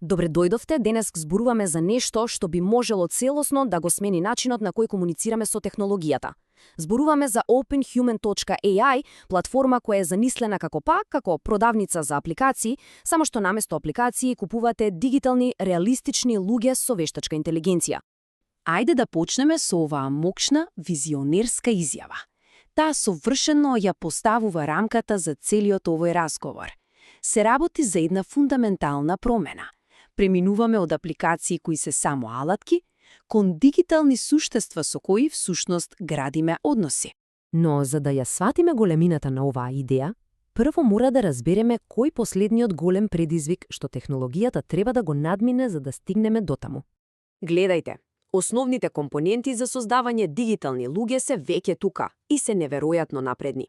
Добре дојдовте, денес зборуваме за нешто што би можело целосно да го смени начинот на кој комуницираме со технологијата. Зборуваме за OpenHuman.ai, платформа која е замислена како продавница за апликации, само што наместо апликации купувате дигитални, реалистични луѓе со вештачка интелигенција. Ајде да почнеме со оваа мокшна, визионерска изјава. Таа совршено ја поставува рамката за целиот овој разговор. Се работи за една фундаментална промена. Преминуваме од апликации кои се само алатки, кон дигитални суштества со кои всушност градиме односи. Но за да ја сватиме големината на оваа идеја, прво мора да разбереме кој последниот голем предизвик што технологијата треба да го надмине за да стигнеме дотаму. Гледајте, основните компоненти за создавање дигитални луѓе се веќе тука и се неверојатно напредни.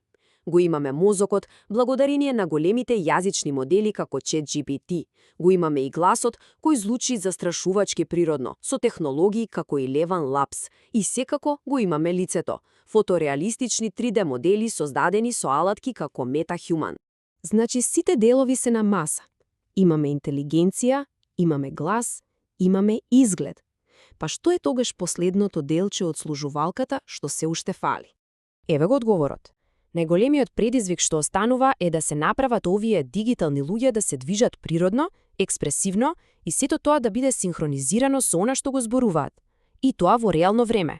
Го имаме мозокот, благодарение на големите јазични модели како ChatGPT. Го имаме и гласот, кој звучи застрашувачки природно, со технологии како и Levan Labs. И секако го имаме лицето, фотореалистични 3D модели создадени со алатки како MetaHuman. Значи сите делови се на маса. Имаме интелигенција, имаме глас, имаме изглед. Па што е тогаш последното делче од служувалката што се уште фали? Еве го одговорот. Најголемиот предизвик што останува е да се направат овие дигитални луѓе да се движат природно, експресивно и сето тоа да биде синхронизирано со она што го зборуваат. И тоа во реално време.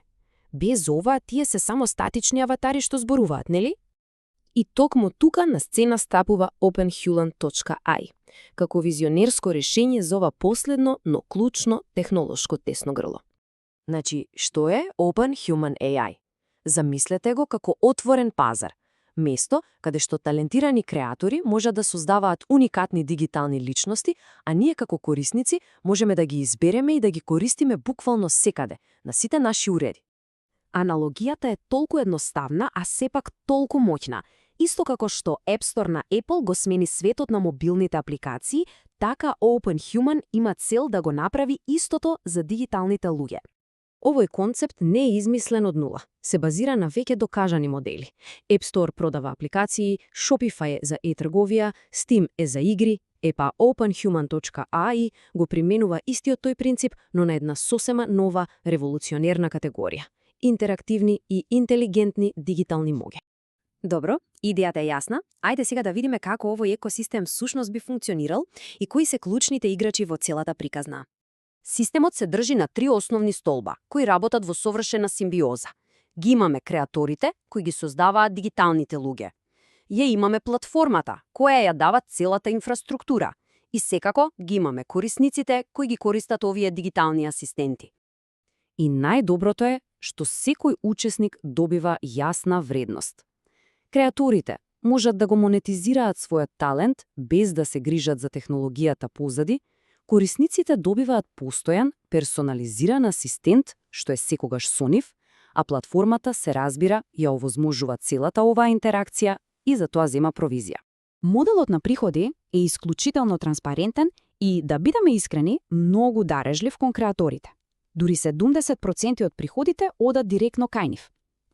Без ова, тие се само статични аватари што зборуваат, нели? И токму тука на сцена стапува OpenHuman.ai, како визионерско решение за ова последно, но клучно технолошко тесно грло. Значи, што е OpenHuman.ai? Замислете го како отворен пазар. Место каде што талентирани креатори можат да создаваат уникатни дигитални личности, а ние како корисници можеме да ги избереме и да ги користиме буквално секаде, на сите наши уреди. Аналогијата е толку едноставна, а сепак толку моќна. Исто како што App Store на Apple го смени светот на мобилните апликации, така OpenHuman има цел да го направи истото за дигиталните луѓе. Овој концепт не е измислен од нула. Се базира на веќе докажани модели. App Store продава апликации, Shopify е за e-трговија, Steam е за игри, епа OpenHuman.ai го применува истиот тој принцип, но на една сосема нова, револуционерна категорија. Интерактивни и интелигентни дигитални моги. Добро, идејата е јасна. Ајде сега да видиме како овој екосистем всушност би функционирал и кои се клучните играчи во целата приказна. Системот се држи на 3 основни столба, кои работат во совршена симбиоза. Ги имаме креаторите, кои ги создаваат дигиталните луѓе. Ја имаме платформата, која ја дава целата инфраструктура. И секако ги имаме корисниците, кои ги користат овие дигитални асистенти. И најдоброто е што секој учесник добива јасна вредност. Креаторите можат да го монетизираат својот талент без да се грижат за технологијата позади. Корисниците добиваат постојан, персонализиран асистент, што е секогаш со нив, а платформата се разбира ја овозможува целата оваа интеракција и за тоа зема провизија. Моделот на приходи е исклучително транспарентен и, да бидеме искрени, многу дарежлив кон креаторите. Дури 70% од приходите одат директно кај нив.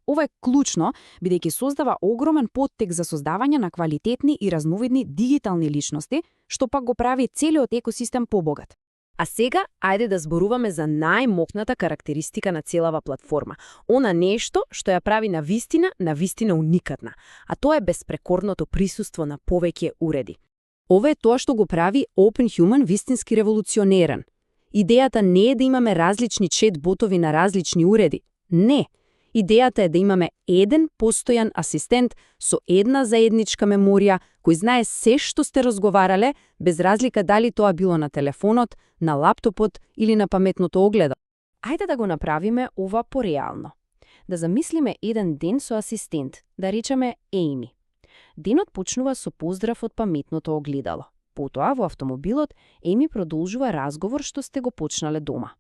Ова е клучно, бидејќи создава огромен поттек за создавање на квалитетни и разновидни дигитални личности, што пак го прави целиот екосистем побогат. А сега, ајде да зборуваме за најмокната карактеристика на целава платформа. Она нешто што ја прави на вистина уникатна, а тоа е беспрекорното присуство на повеќе уреди. Ова е тоа што го прави OpenHuman вистински револуционерен. Идејата не е да имаме различни чет-ботови на различни уреди. Не. Идејата е да имаме еден постојан асистент со една заедничка меморија, кој знае се што сте разговарале, без разлика дали тоа било на телефонот, на лаптопот или на паметното огледало. Ајде да го направиме ова пореално. Да замислиме еден ден со асистент, да речеме Ейми. Денот почнува со поздрав од паметното огледало. Потоа во автомобилот Ейми продолжува разговор што сте го почнале дома.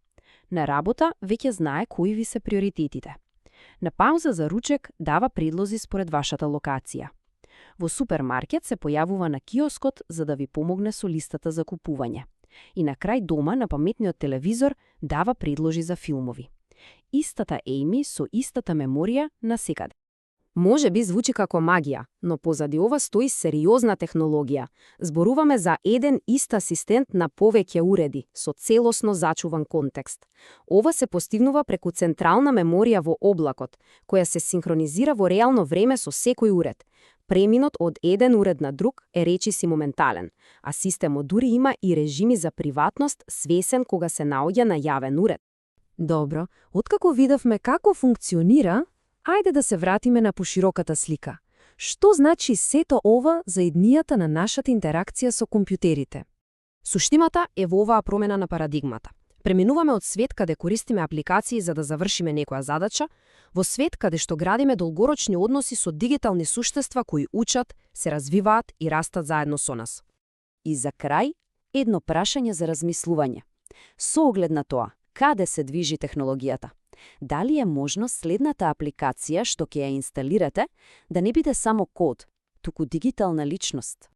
На работа веќе знае кои ви се приоритетите. На пауза за ручек дава предлози според вашата локација. Во супермаркет се појавува на киоскот за да ви помогне со листата за купување. И на крај дома на паметниот телевизор дава предложи за филмови. Истата Ейми со истата меморија на секаде. Може би звучи како магија, но позади ова стои сериозна технологија. Зборуваме за еден ист асистент на повеќе уреди, со целосно зачуван контекст. Ова се постигнува преку централна меморија во облакот, која се синхронизира во реално време со секој уред. Преминот од еден уред на друг е речиси моментален, а системот дури има и режими за приватност свесен кога се наоѓа на јавен уред. Добро, откако видовме како функционира, ајде да се вратиме на пошироката слика. Што значи сето ова за иднијата на нашата интеракција со компјутерите? Суштината е во оваа промена на парадигмата. Преминуваме од свет каде користиме апликации за да завршиме некоја задача, во свет каде што градиме долгорочни односи со дигитални суштества кои учат, се развиваат и растат заедно со нас. И за крај, едно прашање за размислување. Со оглед на тоа, каде се движи технологијата? Дали е можно следната апликација што ќе ја инсталирате да не биде само код, туку дигитална личност?